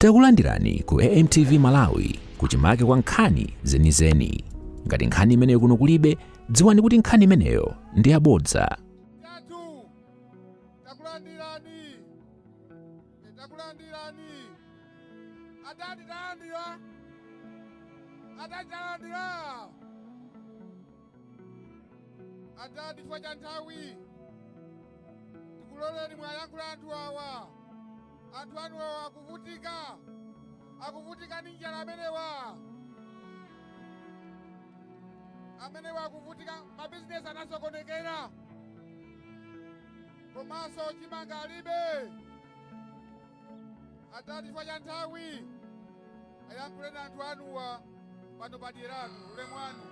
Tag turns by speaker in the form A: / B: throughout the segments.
A: Takulandirani ku AMTV Malawi, kuchimake kwa nkhani zenizeni. Ngati nkhani imeneyo kuno kulibe, dziwani kuti nkhani imeneyo ndi yabodza.
B: Tatu, takulandirani. Takulandirani. Adadi talandira. Adadi talandira. Adadi, chifukwa cha nthawi, tikuloleni mwayankhula anthu awa. Anthu anu awa akuvutika, akuvutika ndi njala amenewa. Amenewa akuvutika, mabizinesi anasokonekera, komanso chimanga alibe. Adadi, chifukwa cha nthawi, ayankhuleni anthu anuwa pano padyeratu. Ulemu wanu.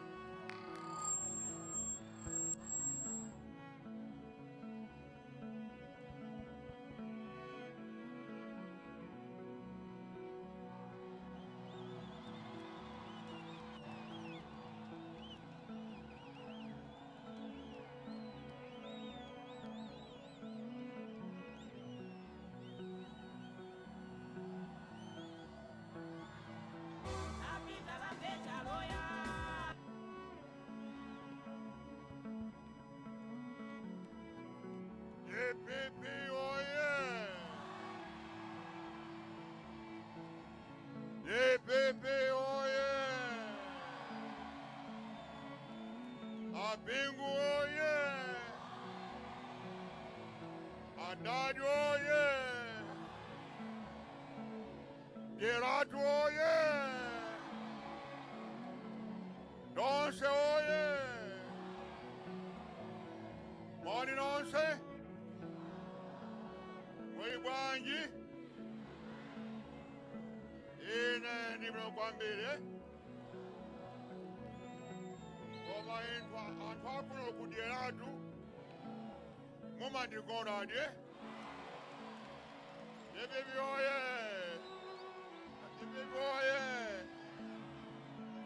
C: DPP oye! DPP oye! A Bingu oye! Adadi oye! Dyeratu oye! Tonse oye! Moni nonse! Muli bwanji? Ine ndi bwino kwambiri. Koma inu anthu akuno kudyeratu mumandikonadi. DPP oye! DPP oye!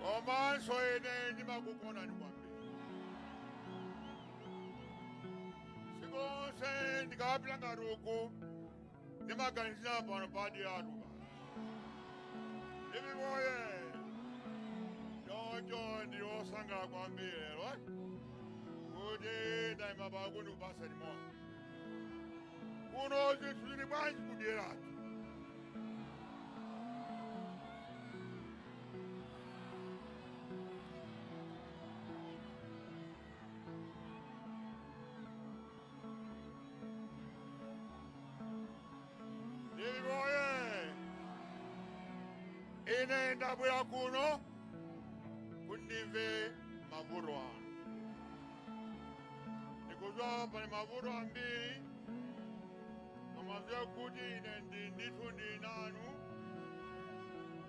C: Komanso ine ndimakukonani kwambiri. Tsiku lonse ndikapita ngati uku, ndimaganizira pano padyeratu pa. DPP oye! Choncho ndi osangalala kwambiri lero kuti ndayima pano kuti ndikupatseni moni. Kuno zinthu zili bwanji kudyeratu? DPP oye! Ine ndabwera kuno kuti ndimve mavuto anu. Ndikudziwa pali mavuto ambiri, koma ziwe kuti ine ndi ndithu ndili nanu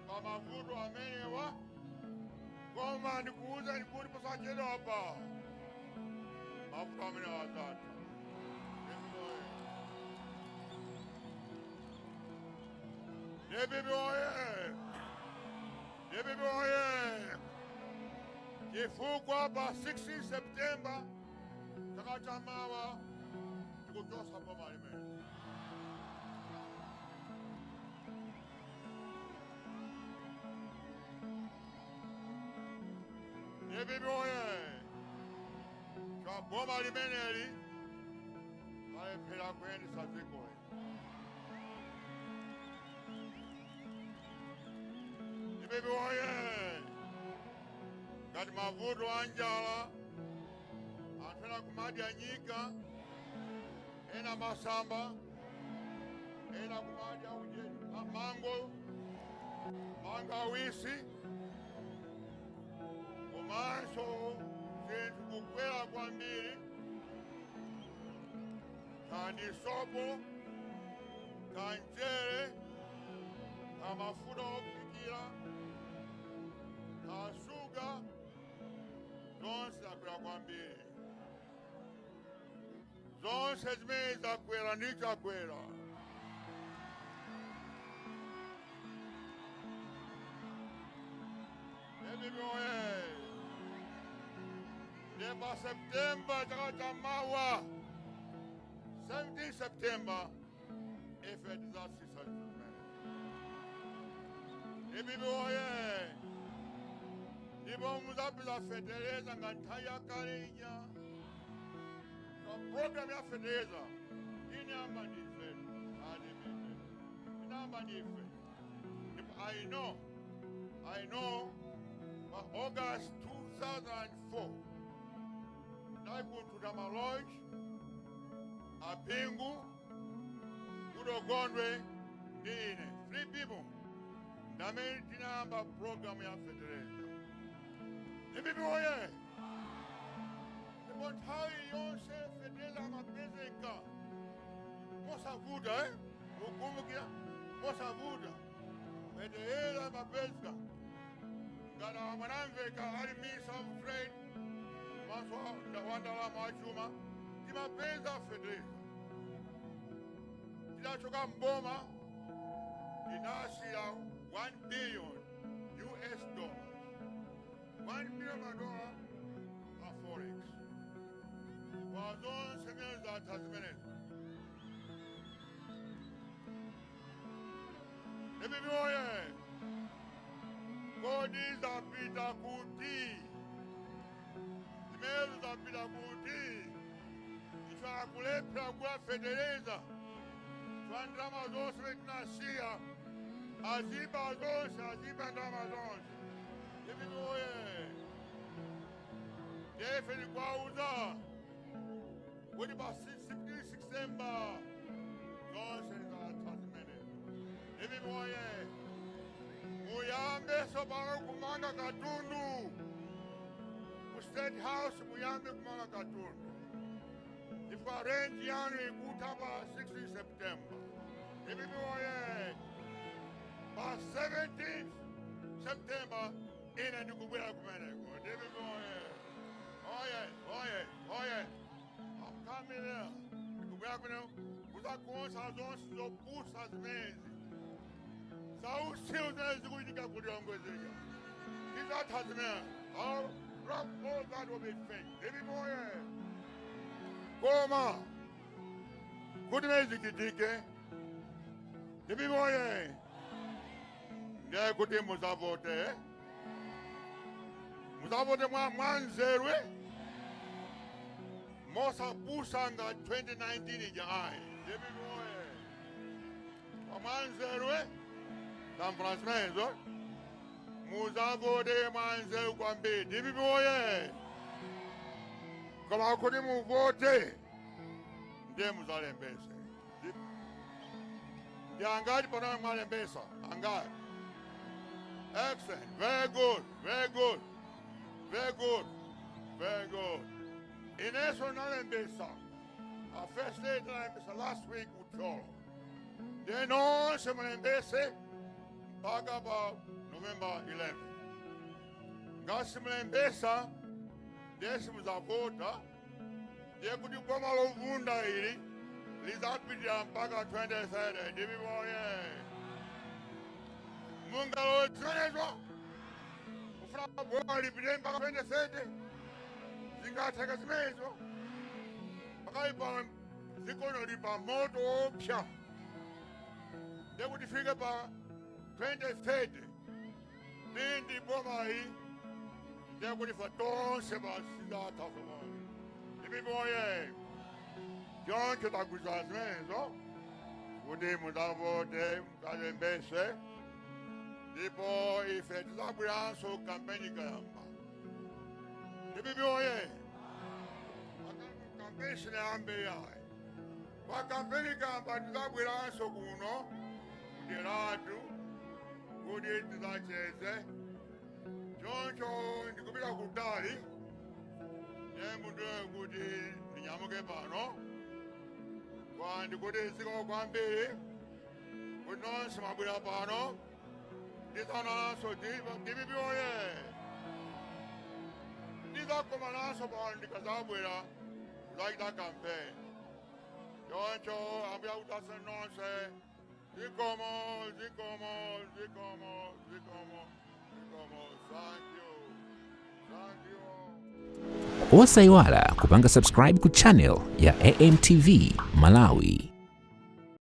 C: pa mavuto amenewa. Koma ndikuwuzani kuti posachedwa pa mavuto amenewa adzatha. DPP oye! DPP oye! Chifukwa pa 16 September chaka chamawa tikuchotsa boma limene. DPP oye! Cha boma limeneli alephera kuyendetsa dziko lino. DPP oye! Ngati mavuto a njala, anthu ena kumadya nyika, ena masamba, ena kumadya uje mango, mango awisi, komanso zinthu kukwera kwambiri, kandi sopo, kamchere, kamafuta ophikira, kasuga, zonse zakwera kwambiri. Zonse zimene zakwera ndi Chakwera. DPP oye! Ndiye pa September chaka chamawa, 17 September, ife tidzatsitsa zimene. DPP oye! Ndipo muzapeza fetereza nga nthawi yakale ija. Ka program ya fetereza inayamba ndife a DPP, inayamba ndife. Ndipo I know pa August 2004 ndali ku Ntutama Lodge, a Bingu, Goodall Gondwe ndi ine, three people, ndamene tinayamba program ya fetereza. DPP oye! Ndipo nthawi yonse fetereza amapezeka mosavuta, eh? Mukumbukira, mosavuta fetereza amapezeka. Ngati Mwanamveka ali Minister of Trade komanso wa ndalama, wachuma, timapeza fetereza. Tinachoka mboma, tinasiya 1 billion US dollars, 1 billion madola a forex. Kwa zonse zimene zatha zimenezo. DPP oye! Kodi zapita kuti zimenezo? Zapita kuti? Ife akulephera kugula fetereza twa ndalama zonse zimene tinasiya, aziba zonse, aziba ndalama zonse. DPP oye! Ndefe tikwauza kuti pa 16 September zonse zatha zimenezo. DPP oye! Muyambe sopano kumanga katundu ku State House, muyambe kumanga katundu chifukwa rent yanu ikutha pa 16 September. DPP oye! Pa 17 September ine ndikubwera kumeneko. DPP oye! Oye, oye, oye! I'm coming there. Ndikubwera kumeneko kuzakonza zonse zopusa zimenezi, zausiku zimene zikuchitika ku Lilongwe zija. Tizatha zimene. All all that will be fake. DPP oye! Koma kuti mene zichitike, DPP oye, ndiye kuti muzavote, muzavote mwa mwanzeru, mosapusa nga 2019 ija ayi. DPP oye! Kwa mwanzeru, tamvula zimenezo, muzavote mwanzeru kwambiri. DPP oye! Koma kuti muvote, ndiye muzalembese. Ndi angati pano mwalembesa? Angati? Excellent, very good, very good, very good, very good. Ineso nalembesa, a first lady nalembesa last week ku Thyolo. Ndiye nonse mulembese mpaka pa November 11. Ngati mulembesa, ndiye simuzavota, ndiye kuti boma lovunda ili lizapitirira mpaka 2030. DPP oye! Mungalole zimenezo? Kufuna boma lipitire mpaka 2030, zingatheka zimenezo? Pakali pano dziko lino pa moto wopsa. Ndiye kuti tifike pa 2030 ndi boma iyi, ndiye kuti ife tonse basi zatha somali. DPP oye! Choncho tagwirizana zimenezo kuti muzavote, mukalembese, ndipo ife tizabweranso kampeni ikayamba. DPP oye! Kampeni sinayambe yayi. Pa kampeni ikayamba tizabweranso kuno kuderatu kuti tizacheze. Choncho ndikupita kutali, ndiye mundiwe kuti ndinyamuke pano kwa ndikuti zikomo kwambiri kuti nonse mwabwera pano. Tizaonananso. DPP oye! Tizakomananso pano ndikazabwera kuzachita campaign. Choncho Ambuye akudalitseni nonse. Zikomo, zikomo, zikomo, zikomo, zikomo. Thank you, thank you.
A: Osayiwala kupanga subscribe ku channel ya AMTV Malawi.